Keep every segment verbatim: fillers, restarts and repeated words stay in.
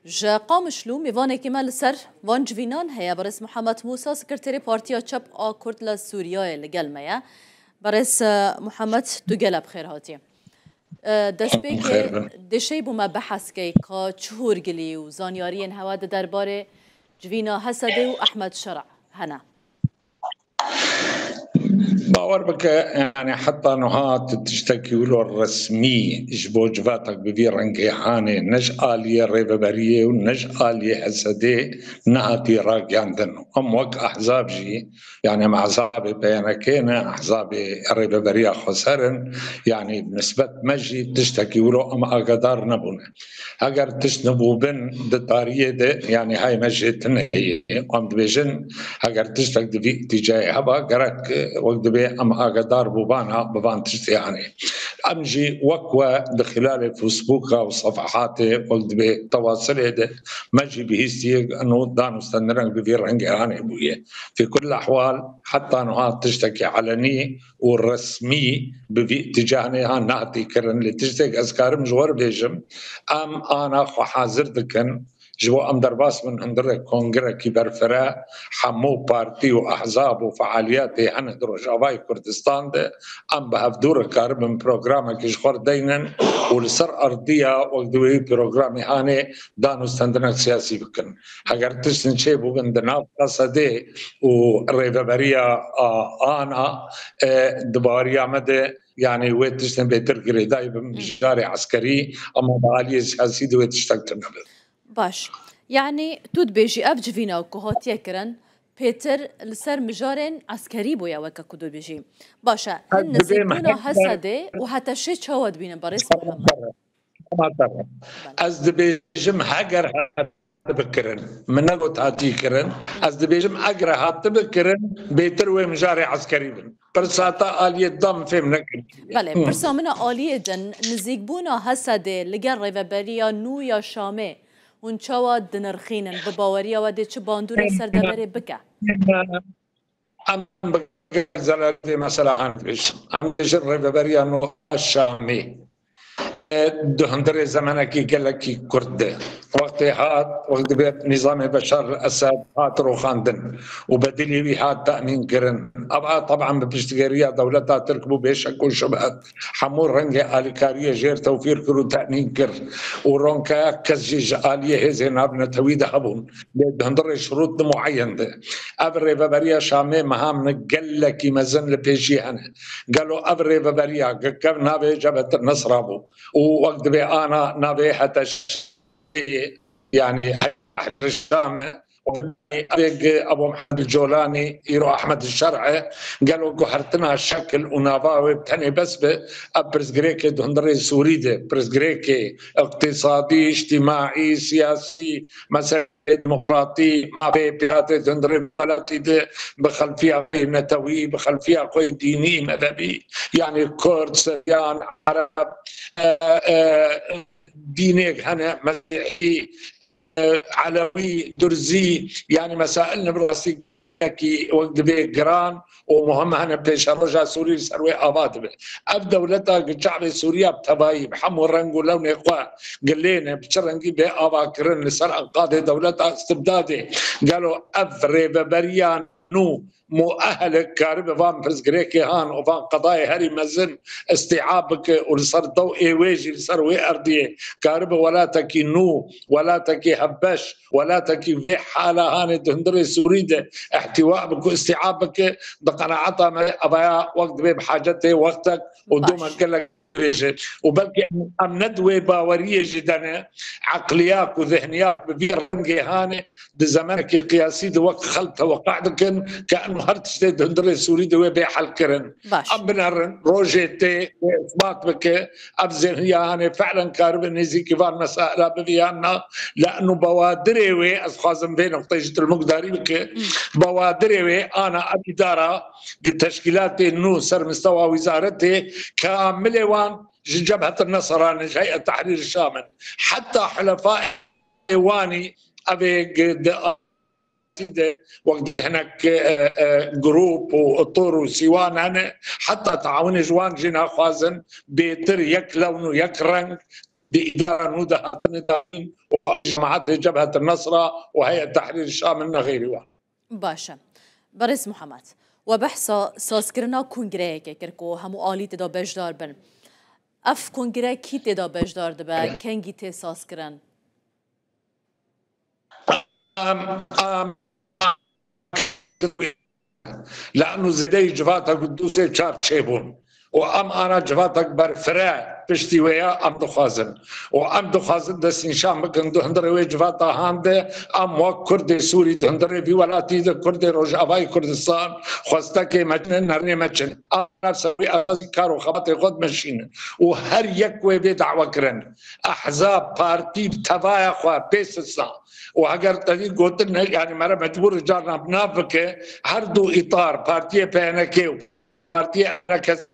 Ji Qamişlo mêvanekî me li ser van civînan heye. Berêz Muhammed Musa, sekreterê Partiya Çep a Kurd li Sûriyeyê li gel me ye. Berêz, e, Muhammed, tu gelek bi xêr hatî. E, destpêkê Xêr bin. Dê şey bû me behs key ka çi hûrgilî û zanyariyên hewe di derbarê civîna Hesedê û Ehmed Şer'a hene. Bawer bike, yani heta niha tu tiştekî wilo resmî ji bo civatek bi vî rengê hanê, ne ji aliyê rêveberiyê û ne ji aliyê Hesedê nehatî ragihandin. Em wek ehzab jî, yani em ehzabê P Y N K ne, ehzabê rêveberiya xweser in, yani bi nisbet me jî tiştekî wilo em agadar nebûne. Heger tişt nebûbin di tariyê de, yani hay me jê tune ye. Em dibêjin, heger tiştek di vî îtîcayê heba, gerek, e, wek dibê em agadar bûbana bi van tiştê hanê. Em jî wek we di xilalê Facebooka û sefehatê wek dibê tewasilê de me jî bihîstiye eno dan û stendireng bi vî rengê hanê bûye. Fi kul ehwal, heta niha tiştekî elenî û resmî bi vî îtîcahê han nehatî kirin. Lê tiştek ez karim ji we re bêjim, em ana xwe hazir dikin, ji bo em derbas bin hundirê kongrekî berfire, hemû partî û ehzab û fealiyetê hene di Rojavayê Kurdistan de, em bi hevdû re karibin programekî ji xwe re deynin û li ser ardiya wek di wê programê hanê dan û stendinek siyasî bikin. Heger tiştin çêbûbin di nav Hesedê û rêveberiya, a, ana, e, di baweriya me de, yani wê tiştin bêtir girêdayî bin mijarê eskerî, ama bi aliyê siyasî de wê tiştek tune be. Baş. Yani tu dibêjî ev civîna ku hatiye kirin, pêtir li ser mijarên eskerî bûye weke ku tu dibêjî. Baş e, Ez hin dibêm nizîkbûna heger Hesedê û hete şê çawa dibînin berêz Muhammed? Tamam, tamam. Ez dibêjim heger hatibi kirin. Min negot hatî kirin. Ez dibêjim eger hatibi kirin, bêtir wê mijarê eskerî bin. Pirsa te aliyê dan fêm nekir. Belê, pirsa min a aliyê din, nizîkbûna Hesedê li gel rêveberiya nû ya Şamê, hûn çawa dinirxînin? Bi baweriya we dê çi bandorek ser deverê bike? Em bi zelalê mesela an dibêjin. Em dibêjin rêveberiya nû a Şamê, e, di hundirê zemenekî gelekî kurt de. Wextê hat, wextê dibê nîzamê Beşar el-Esad hat rûxandin û bedilî wî hat temîn kirin. Eva, teban, bi piştgiriya dewleta Tirk bû bê şek û şubhet. Hemû rengê alîkariyê jêr tewfîr kir û temîn kir. Û ronkeya kes jî ji aliyê hêzên navnetewî de hebûn. Lê di hundirê şirût di mueyen de. Ev rêveberiya Şamê meha min gelekî mezin li pêşî hene. Gelo ev rêveberiya ke kev navê Cebhet Nesra bû û wek dibê ana navê H T Ş, yani Şam, ev Abu Mihemed Colanî, îro Ehmed Şer'e, gelo guhertina şekil û nava wê bi tenê bes be, ev pirsgirêkê di hundirê Sûrî de, pirsgirêkê iqtîsadî, îctîmaî, siyasî, meselê demokratî, mafê pîratê di hundirê welatî de, bi xelfiya xwe netewî, bi xelfiya xwe dînî, mezhebî, yani Kurd, Siryan, Ereb, e, e, dînêk hene, Mesîhî, e, Elewî, Durzî, yani mesail ne bi rastî wek dibê giran û muhim hene, pêşeroja Sûrî li ser wê ava dibe. Ev dewleta ku çavê Sûriya bi tevayî, bi hemû reng û lewnê xwe gilêne, bi çi rengî bê avakirin li ser eqadê dewleta istibdadê. Gelo ev rêveberiya nû muehilik karibe van pirsgirêkê han û van qedayê herî mezin îstîab bike û li ser dewê wê jî li ser wê erdiyê karibe welatekî nû, welatekî hevbeş, welatekî vê hala hanê di hundirê Sûrî de îhtîwa bike û îstîab bike, di qenaeta me evaya wek dibê bi hacetê wextek û Baş. Doma gelek dirêj e. Û belkî em, em ne di wê baweriyê jî de ne, eqliya ku zihniya bi vî rengê hanê di zemenekî qiyasî de wek xelk teweqe dikin ke eno her tiştê di hundirê Sûrî de wê bê helkirin. Baş. Em binerin, rojê tê wê isbat bike, ev zihniya hanê fe'len karibe nêzîkî van mesaila biviyana, li eno bawadirê wê, ez xwazim vê noqteyê jî tilmukdarî bike, Hmm. bawadirê wê ana ev îdara di teşkîlatê nû ser mistewa wîzaretê kamilê wan ji Cebhet Nesra ne, ji Heyet Tehrîr Şam in. Heta hulefayê wanî evê gi-, di de wek di hinek, e, e, grûp û tur û sîwan hene, heta taawinê ji wan jî naxwazin bêtir yek lewn û yek reng di îdara nû de hatine dayîn û Cemaetê Cebhet Nesra û Heyet Tehrîr Şam in, ne xeyrî wan. Baş e. Berêz Muhammed, we behsa sazkirina kongreyekê kir ku hemû alî tê de beşdar bin. Ev kongre kî tê de beşdar dibe? Kengî tê sazkirin? Em, em, Li enû zêdeyî civata ku du sê çar çêbûn û em ana civatek berfireh piştî wê ya em dixwazin. Û em dixwazin destnîşan bikin di hundirê wê civata han de em wek Kurdê Sûrî di hundirê vî welatî de Kurdê Rojavayê Kurdistan xwestekê me çin, nerînê me çin. Em ser wî esasî kar û xebatê xwe dimeşînin. Û her yek wê bê dawetkirin. Ehzab, partî bi tevaya xwe pê sisa. Û heger te dî gotin ne, yanî mere mecbûr carna bi nav bike, her du îtar, partiyê P N K û partiyê H K S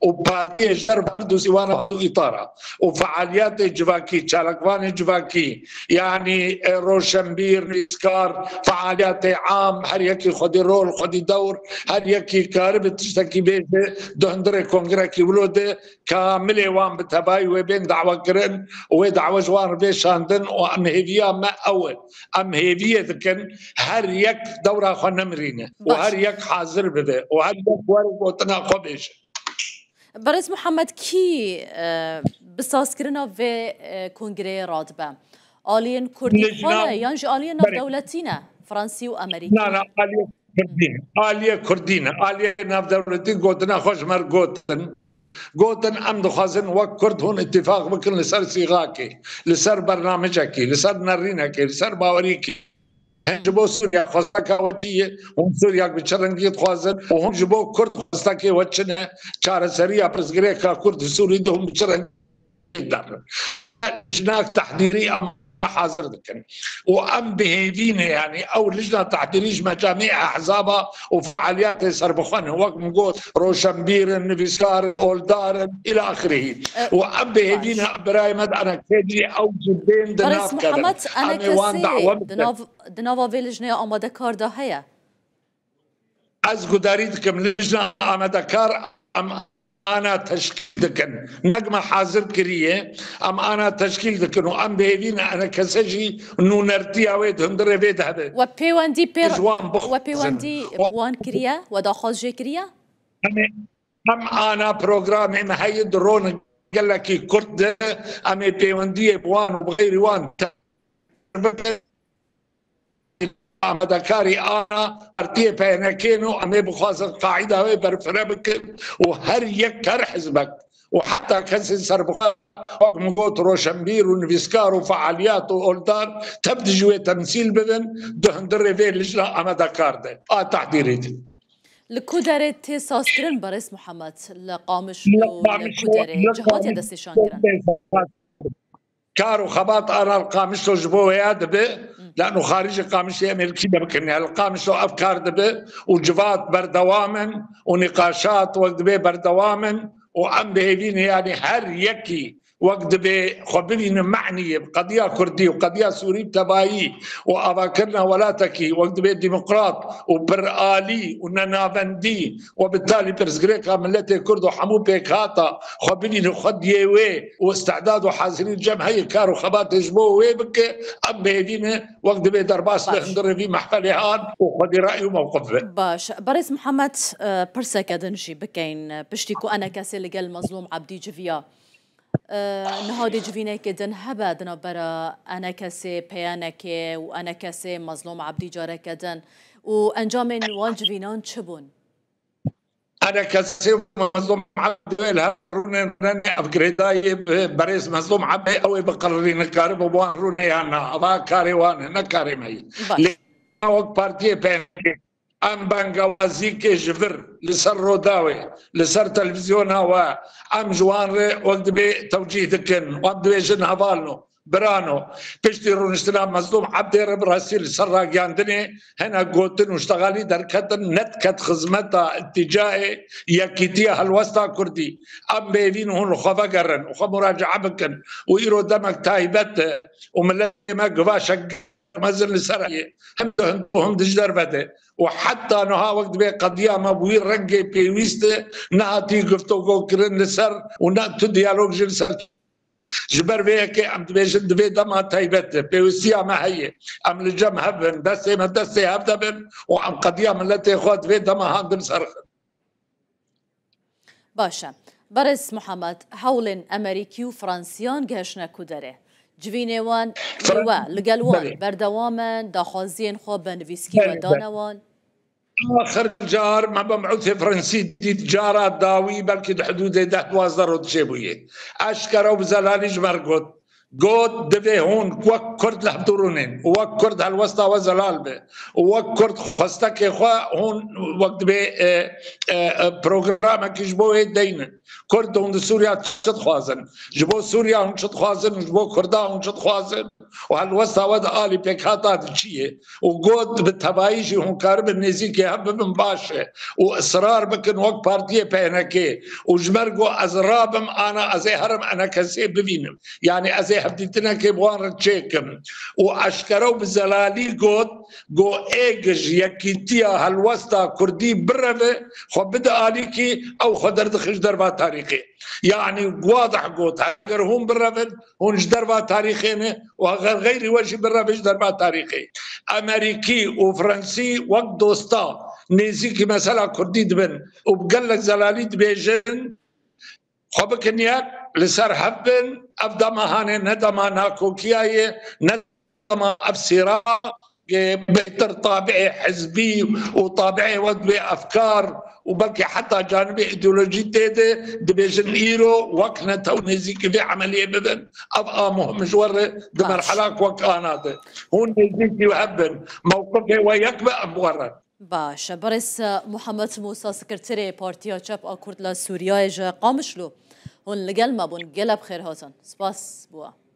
û partiyê ji her du sîwana du îtara û fealiyetê civakî, çalakvanê civakî, yanî, e, roşenbîr, nivîskar, fealiyetê am, her yekî xwedî rol, xwedî dewr, her yekî karibe tiştekî bêje di hundirê kongrekî wilo de, kamilê wan bi tevayî wê bên dawekirin û wê dawe ji wan re bê şandin û em hêviya me ew e. Em hêviyê dikin her yek dewra xwe nemirîne û Baş. her yek hazir bibe û her yek were gotina xwe bêje. Berêz Muhammed, kî, e, bi sazkirina vê, e, kongreyê radibe? Aliyên Kurdî Lijna xwe ne yan jî aliyên Berê. navdewletî ne? Fransî û Amerîkî? Na, na, aliyê Kurdî ne. Aliyê Kurdî ne. Aliyê navdewletî gotina xwe ji me re gotin. Gotin, em dixwazin wek Kurd hûn îtîfaq bikin li ser sîxakê, li ser bernamecekî, li ser nerînekê, li ser bawerîkî. Hûn ji bo Sûriya xwesteka we çi ye? Hûn Sûriyek bi çi rengî dixwazin? Û hûn ji bo Kurd xwestekê we çi ne? Çareseriya pirsgirêka Kurd di Sûrî de hûn bi çi rengî dixwazin? Jinak tehdîrî em hazir dikin. Û em bi hêvî ne, yanî ew lijna tehdîrî ji mecamî ehzaba û fealiyetê serbixwe ne. Wek min got, roşenbîr in, nivîskar in, oldar in, îla axirihî. E, Û em bi hêvî baş. ne, birayê me di Enekesê ew jî bên di Berêz nav kevin. Muhammed, Em ê wan Enekesê dawe di bikin. nav, di nava vê lijneyê amadekar de heye? Ez gudarî dikim, lijna amadekar em ana teşkîl dikin. Nek me hazir kiriye, em ana teşkîl dikin û em bi hêvî ne Enekese jî nûnertiya wê di hundirê vê de hebe. We pêwendî pê, Ji wan bixwazin. we pêwendî bi wan kiriye? We daxwaz jê kiriye? Em ê, em ana programê me heye di rona gelekî kurt de, em ê pêwendiyê bi wan û bi xeyrî wan te-, amadekarî ana partiyê P N K ne û em ê bixwazin qaîda wê berfireh bikin û her yek, her hizbek û heta kesên serbixwe, wek min got, roşenbîr û nivîskar û fealiyat û oldar tev dijî wê temsîl bibin, di hundirê vê lijna amadekar de a tehdîrî de. Li ku derê tê sazkirin Berêz Muhammed? Li Qamişlo, li ku derê? Li Cihatiye Qamişlo destnîşankirin? Kar û xebat ana li Qamişlo ji bo wêya dibe, Hmm. lano xarîcê Qamişlê em ê li kî de bikin? Ya li Qamişlo ev kar dibe û civat berdewam in û nîqaşat wek dibê berdewam in û em bi hêvî ne, yanî her yekî wek dibê xwe bibîne me'niyê bi qediya Kurdî û qediya Sûrî bi tevayî û avakirina welatekî wek dibê demokrat û piralî û nenavendî û bi talî pirsgirêka miletê Kurd û hemû pêkhata xwe bibîne xwediyê wê û îstidad û hazirî cem heye kar û xebatê ji bo wê bike, em bi hêvî ne wek dibê derbas li Baş. hundirê vî mehfelê han û xwedî ra'y û mewqif be. Baş. Berêz Mihemed, e, pirseke din jî bikeyn. Piştî ku Enekesê li gel Mezlûm Ebdî civiya, e, niha dê civîneke din hebe di navbera Enekesê, P N K û Enekesê, Mezlûm Ebdî careke din û encamên wan civînan çi bûn? Enekesê û Mezlûm Ebdî wê li hev rûnên rûnê ev girêdayî bi berêz Mezlûm Ebdî ew ê biqerirî, nikaribe bi wan rûnê yan na. Eva karê wan e, ne karê me ye. Baş. Lê wek partiyê P N K, em bengewazîkê ji vir li ser roda wê, li ser televîzyona we, em ji wan re wek dibê tewcîh dikin, wan dibêjin hevalno, birano. Piştî rûniştina Mezlûm Ebdê re bi rastî li ser ragiyandinê hinek gotin û ştexalî derketin, nediket xizmeta îtîcayê yekîtiya helwesta Kurdî. Em bi hêvî ne hûn li xwe vegerin û xwe muracae bikin û îro demek taybet e û miletê me givaşek mezin li ser heye. Him di hundir û him di ji derve de. Û heta niha wek dibê qediya me bi wî rengê pêwîst e, nehatî guftûgo kirin li ser û ne tu diyalog jî li ser Ji ber vê yekê em dibêjin, di vê dema taybet de pêwîstiya me heye. Em li cem hev bin, destê me destê hev de bin û em qediya miletê xwe di vê dema han din serxin. Baş e. Berêz Muhammed, hewlên Amerîkî û Fransiyan gihiştine ku derê? Civînê wan lê we li gel wan berdewam in, daxwaziyên xwe bi nivîskî we dane wan? Axir car me bi mewtê Fransî dît, cara dawî belkî di hidûdê deh duwazdeh roj çêbûye. Eşkere û bi zelalî ji me re got. Got, divê hûn wek Kurd li hev durûnên û wek Kurd helwesta we zelal be û wek Kurd xwestekê xwe hûn wek divê, e, e, e, programekî ji bo wê deynin. Kurd hûn di Sûriya çi dixwazin? Ji bo Sûriya hûn çi dixwazin û ji bo Kurda hûn çi dixwazin? Û helwesta we di alî pêkhata di çi ye? Û got, bi tevayî jî hûn karibin nêzîkê hev bibin baş e û israr bikin wek partiyê P N K û ji ber ku ez rabim ana ez ê herim enekesê bivînim. Yanî ez ê hevdîtinekê bi wan re çêkim. Û eşkere û bi zelalî got, got êgij yekîtiya helwesta kurdî bireve, xwe bide alîkî, ew xwe derdixin ji derva tarîxê. Yanî wadih got, heger hûn birevin, hûn ji derva tarîxê ne û heger xeyrî we jî bireve ji derva tarîxê. Amerîkî û Fransî wek dosta nêzîkî mesela kurdî dibin û bi gelek zelalî dibêjin, xwe bikin yek, li ser hev bin, ev dema hanê ne dema nakokiya ye, ne dema ev sîra, e, bêhtir tabiê hizbî û tabiê wek wê efkar û belkî heta canibê îdeolojî tê de, dibêjin îro wek netew nêzîkî vê emeliyê bibin. Ev a muhim ji we re di merhelak wek ana de. Hûn nêzîkî hev bin. Mewqifê we yek be, ev bi we re. Baş e. Berêz Muhammed Musa, sekreterê Partiya Çep a Kurd li Sûriyeyê ji Qamişlo. Hûn li gel me bûn. Gelek bi xêr hatin. Spas bo we.